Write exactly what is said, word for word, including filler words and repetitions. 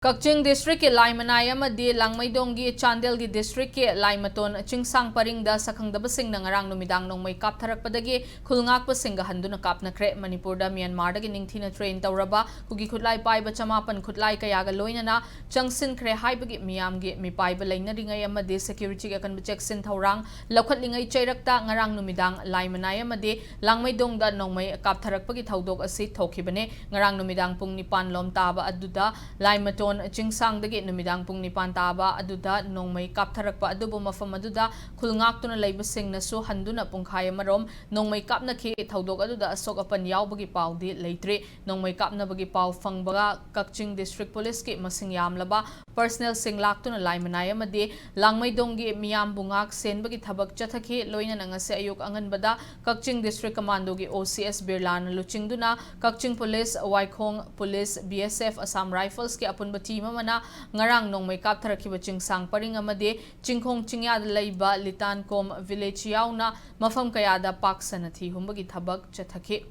ꯀꯛꯆꯤꯡ ꯗꯤꯁꯇ꯭ꯔꯤꯛꯀꯤ ꯂꯥꯏꯃꯅꯥꯏ ꯑꯃꯗꯤ ꯂꯥꯡꯃꯩꯗꯣꯡꯒꯤ ꯆꯥꯟꯗꯦꯜꯒꯤ ꯗꯤꯁꯇ꯭ꯔꯤꯛꯀꯤ ꯂꯥꯏꯃꯇꯣꯟ ꯆꯤꯡꯁꯥꯡ ꯄꯔꯤꯡꯗ ꯁꯛꯈꯪꯗꯕꯁꯤꯡꯅ ꯉꯔꯥꯡ ꯅꯨꯃꯤꯗꯥꯡ ꯅꯣꯡꯃꯩ ꯀꯥꯞꯊꯔꯛꯄꯗꯒꯤ ꯈꯨꯜ ꯉꯥꯛꯄꯁꯤꯡꯒ ꯍꯟꯗꯨꯅ ꯀꯥꯞꯅꯈ꯭ꯔꯦ꯫ ꯃꯅꯤꯄꯨꯔꯗ ꯃ꯭ꯌꯥꯟꯃꯥꯔꯗꯒꯤ ꯅꯤꯡꯊꯤꯅ ꯇ꯭ꯔꯦꯟ ꯇꯧꯔꯕ ꯀꯨꯀꯤ ꯈꯨꯠꯂꯥꯏ ꯄꯥꯏꯕ ꯆꯃꯥꯄꯟ ꯈꯨꯠꯂꯥꯏ ꯀꯌꯥꯒ ꯂꯣꯏꯅꯅ ꯆꯪꯁꯤꯟꯈ꯭ꯔꯦ ꯍꯥꯏꯕꯒꯤ ꯃꯤꯌꯥꯝꯒꯤ ꯃꯤꯄꯥꯏꯕ ꯂꯩꯅꯔꯤꯉꯩ ꯑꯃꯗꯤ ꯁꯦꯀ꯭ꯌꯨꯔꯤꯇꯤꯒꯤ ꯑꯀꯟꯕ ꯆꯦꯛꯁꯤꯟ ꯊꯧꯔꯥꯡ ꯂꯧꯈꯠꯂꯤꯉꯩ ꯆꯩꯔꯛꯇ ꯉꯔꯥꯡ ꯅꯨꯃꯤꯗꯥꯡ ꯂꯥꯏꯃꯅꯥꯏ ꯑꯃꯗꯤ ꯂꯥꯡꯃꯩꯗꯣꯡꯗ ꯅꯣꯡꯃꯩ ꯀꯥꯞꯊꯔꯛꯄꯒꯤ ꯊꯧꯗꯣꯛ ꯑꯁꯤ ꯊꯣꯛꯈꯤꯕꯅꯦ꯫ ꯉꯔꯥꯡ ꯅꯨꯃꯤꯗꯥꯡ ꯄꯨꯡ ꯅꯤꯄꯥꯟ ꯂꯣꯝ ꯇꯥꯕ ꯑꯗꯨꯗ ꯂꯥꯏꯃꯇꯣꯟ ꯆꯤꯡꯁꯥꯡꯗꯒꯤ ꯅꯨꯃꯤꯗꯥꯡ ꯄꯨꯡ ꯅꯤꯄꯥꯟ ꯇꯥꯕ ꯑꯗꯨꯗ ꯅꯣꯡꯃꯩ ꯀꯥꯞꯊꯔꯛꯄ ꯑꯗꯨꯕꯨ ꯃꯐꯝ ꯑꯗꯨꯗ ꯈꯨꯜ ꯉꯥꯛꯇꯨꯅ ꯂꯩꯕꯁꯤꯡꯅꯁꯨ ꯍꯟꯗꯨꯅ ꯄꯨꯡꯈꯥꯏ ꯑꯃꯔꯣꯝ ꯅꯣꯡꯃꯩ ꯀꯥꯞꯅꯈꯤ꯫ ꯊꯧꯗꯣꯛ ꯑꯗꯨꯗ ꯑꯁꯣꯛ ꯑꯄꯟ ꯌꯥꯎꯕꯒꯤ ꯄꯥꯎꯗꯤ ꯂꯩꯇ꯭ꯔꯤ꯫ ꯅꯣꯡꯃꯩ ꯀꯥꯞꯅꯕꯒꯤ ꯄꯥꯎ ꯐꯪꯕꯒ ꯀꯛꯆꯤꯡ ꯗꯤꯁꯇ꯭ꯔꯤꯛ ꯄꯨꯂꯤꯁꯀꯤ ꯃꯁꯤꯡ ꯌꯥꯝꯂꯕ ꯄꯔꯁꯅꯦꯜꯁꯤꯡ ꯂꯥꯛꯇꯨꯅ ꯂꯥꯏꯃꯅꯥꯏ ꯑꯃꯗꯤ ꯂꯥꯡꯃꯩꯗꯣꯡꯒꯤ ꯃꯤꯌꯥꯝꯕꯨ ꯉꯥꯛ ꯁꯦꯟꯕꯒꯤ ꯊꯕꯛ ꯆꯠꯊꯈꯤ꯫ ꯂꯣꯏꯅꯅ ꯉꯁꯤ ꯑꯌꯨꯛ ꯑꯉꯟꯕꯗ ꯀꯛꯆꯤꯡ ꯗꯤꯁꯇ꯭ꯔꯤꯛ ꯀꯃꯥꯟꯗꯣꯒꯤ ꯑꯣ ꯁꯤ ꯑꯦꯁ ꯕꯤꯔꯂꯥꯅ ꯂꯨꯆꯤꯡꯗꯨꯅ ꯀꯛꯆꯤꯡ ꯄꯨꯂꯤꯁ, ꯋꯥꯏꯈꯣꯡ ꯄꯨꯂꯤꯁ, ꯕꯤ ꯑꯦꯁ ꯑꯦꯐ, ꯑꯁꯥꯝ ꯔꯥꯏꯐꯜꯁꯀꯤ ꯑꯄꯨꯟꯕ ꯇꯤꯝ ꯑꯃꯅ ꯉꯔꯥꯡ ꯅꯣꯡꯃꯩ ꯀꯥꯞꯊꯔꯛꯈꯤꯕ ꯆꯤꯡꯁꯥꯡ ꯄꯔꯤꯡ ꯑꯃꯗꯤ ꯆꯤꯡꯈꯣꯡ ꯆꯤꯡꯌꯥꯗ ꯂꯩꯕ ꯂꯤꯇꯥꯟꯀꯣꯝ ꯚꯤꯂꯦꯖ ꯌꯥꯎꯅ ꯃꯐꯝ ꯀꯌꯥꯗ ꯄꯥꯛ ꯁꯟꯅ ꯊꯤ ꯍꯨꯝꯕꯒꯤ ꯊꯕꯛ ꯆꯠꯊꯈꯤ꯫